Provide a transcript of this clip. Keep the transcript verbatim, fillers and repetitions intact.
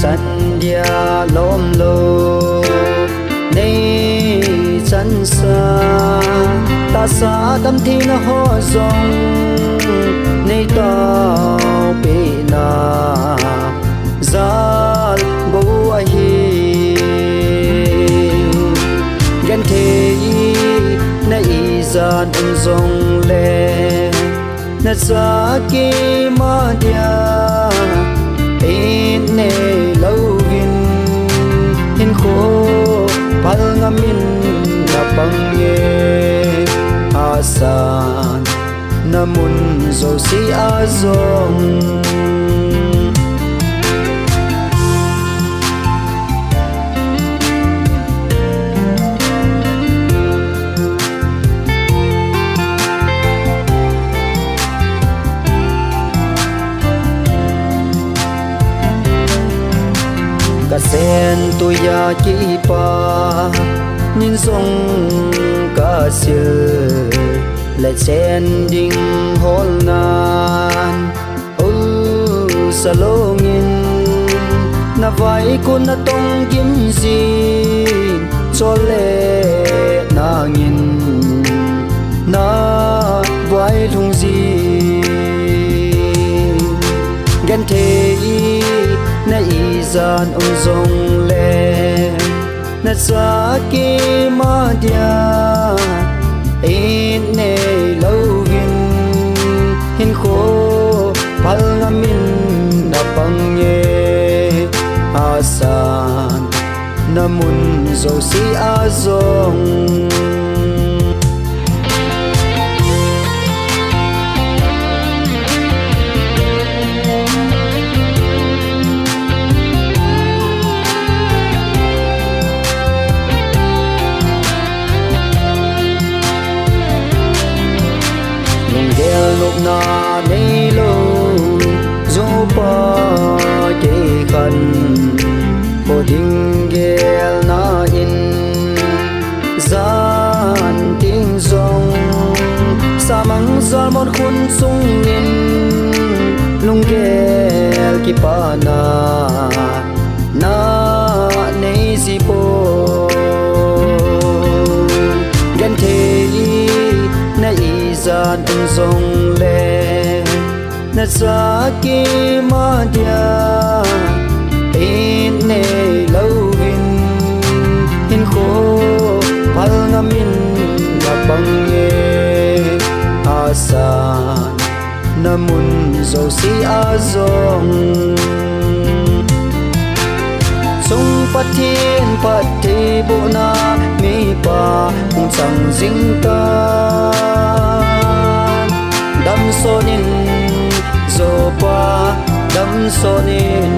Chan dia lom lou nei chansa, tahsa damtheina ho jong nei taopeh na jal bou ahi. Genthei na ijat um jongle, na cha keima dia innei louvin, hinkho phal ngamin na pang e. Hahsatna mun jouse a jong, ka sen tuiya kipa nin jong ka sil le chen ding holnan, ul salongin na vaikun na tong gim jin, chol le nangin na vailhung jin. Genthei na ijat um jongle, na cha keima dia innei louvin, hinkho phal ngamin na pang e. Hahsatna mun jouse a jong, lunggel nopna neilou jopa kei khan, kho ding gelna in jan ting jong, samang jalmon khun sungin lunggel kipana na nei ji poi. Genthei na ijat um jongle, na cha keima dia innei louvin, hinkho phal ngamin na pang e. Hahsatna mun jouse a jong, chung Pathen phattheibohna mipa hung chang jing tan, damsot in, jopa damsot in.